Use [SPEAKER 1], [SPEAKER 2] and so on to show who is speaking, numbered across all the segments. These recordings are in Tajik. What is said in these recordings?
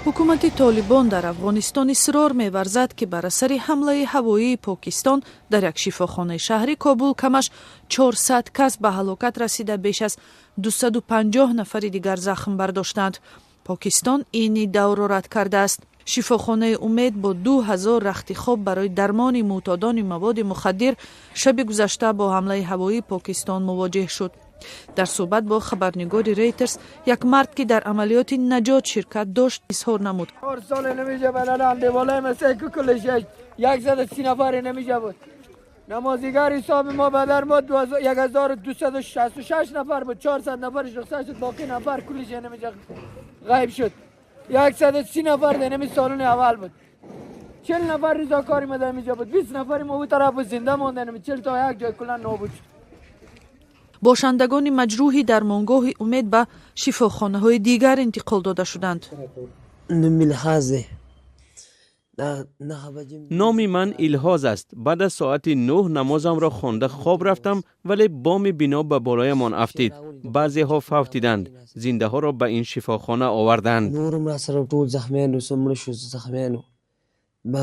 [SPEAKER 1] Ҳукумати Толибон дар Афғонистон исрор меварзад, ки бар асари ҳамлаи ҳавоии Покистон дар як шифохонаи шаҳри Кобул камаш 400 кас ба ҳалокат расида, беш аз 250 нафари дигар захм бардоштанд. Покистон ин иддаоро рад кардааст. Шифохонаи Умед бо 2000 рахти хоб барои дармони мӯътодони маводи мухаддир шаби гузашта бо ҳамлаи ҳавоии Покистон мувоҷеҳ шуд. Дар суҳбат бо хабарнигори Рейтерс як мард, ки дар амалиёти наҷот ширкат дошт, изҳор намуд.
[SPEAKER 2] 130 нафар нمیجا بود. نمازیگر حساب ما بدر ما 1266 نفر بود. 400 نفرش رخصت شد، باقی نفر کلش نمیجا غیب شد. 130 نفر در نمی سالن اول بود. 40 نفر رضاکاری ما در اینجا بود، 20 نفر ما او طرف زنده ماندن. 40 تا یک جای کلا نابود شد.
[SPEAKER 1] Бошандагони маҷрӯҳи дармонгоҳи Умед ба шифохонаҳои дигар интиқол дода шуданд.
[SPEAKER 3] Номи ман Илҳоз аст. Баъд аз соати 9 намозамро хонда хоб рафтам, вале боми бино ба болоямон афтид. Баъзеҳо фавтиданд. Зиндаҳоро ба ин шифохона оварданд.
[SPEAKER 4] زخمیان زخمیان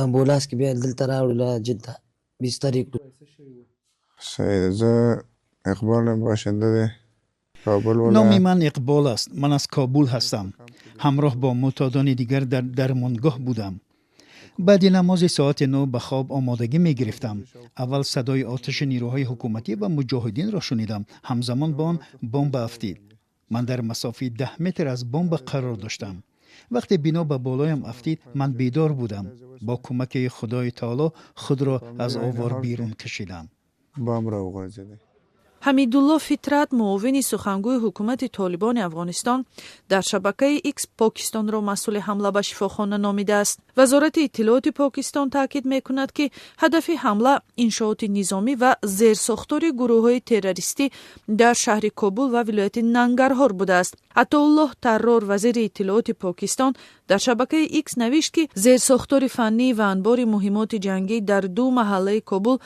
[SPEAKER 4] امبولانس کې بیا دلته راوړل جده بستري کړو.
[SPEAKER 5] زه اقبال باشنده کابل.
[SPEAKER 6] Номи ман Иқбол аст. Ман аз Кобул ҳастам. Ҳамроҳ бо мӯътодони дигар дар дармонгоҳ будам. Баъди намози соати 9 ба хоб омодагӣ мегирифтам. Аввал садои оташи нерӯҳои ҳукуматӣ ва муҷоҳидинро шунидам. Ҳамзамон бо он бомба афтид. Ман дар масофаи 10 метр аз бомба қарор доштам. Вақте бино ба болоям афтид, ман бедор будам. Бо кӯмаки Худои таоло худро аз овор берун кашидам.
[SPEAKER 1] Ҳамидулло Фитрат, муовини сухангӯи ҳукумати Толибони Афғонистон, дар шабакаи Икс Покистонро масъули ҳамла ба шифохона номидааст. Вазорати иттилооти Покистон таъкид мекунад, ки ҳадафи ҳамла иншооти низомӣ ва зерсохтори гурӯҳҳои террористӣ дар шаҳри Кобул ва вилояти Нангарҳор будааст. Атоуллоҳ Таррор, вазири иттилооти Покистон, дар шабакаи Икс навишт, ки зерсохтори фаннӣ ва анбори муҳимоти ҷангӣ дар ду маҳаллаи Кобул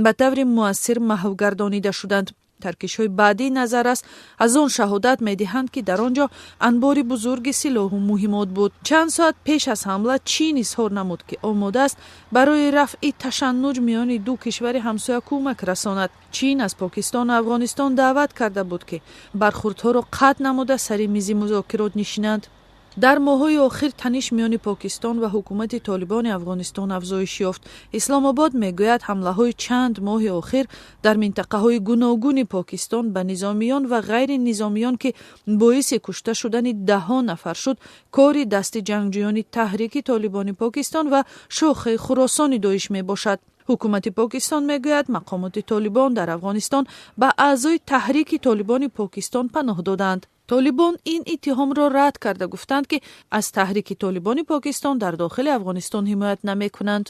[SPEAKER 1] ба таври муассир маҳв гардонида шуданд. Таркишҳои баъдӣ назар аст аз он шаҳодат медиҳанд, ки дар он ҷо анбори бузурги силоҳу муҳимот буд. Чанд соат пеш аз ҳамла Чин изҳор намуд, ки омода аст барои рафъи ташаннуҷ миёни ду кишвари ҳамсоя кӯмак расонад. Чин аз Покистону Афғонистон даъват карда буд, ки бархурдҳоро қатъ намуда, сари мизи музокирот нишинанд. Дар моҳҳои охир таниш миёни Покистон ва ҳукумати Толибони Афғонистон афзоиш ёфт. Исломобод мегӯяд, ҳамлаҳои чанд моҳи охир дар минтақаҳои гуногуни Покистон ба низомиён ва ғайри низомиён, ки боиси кушта шудани даҳҳо нафар шуд, кори дасти ҷангҷӯёни Таҳрики Толибони Покистон ва шохаи Хуросони Доиш мебошад. Ҳукумати Покистон мегӯяд, мақомоти Толибон дар Афғонистон ба аъзои Таҳрики Толибони Покистон паноҳ додаанд. Толибон ин иттиҳомро рад карда, гуфтанд, ки аз Таҳрики Толибони Покистон дар дохили Афғонистон ҳимоят намекунанд.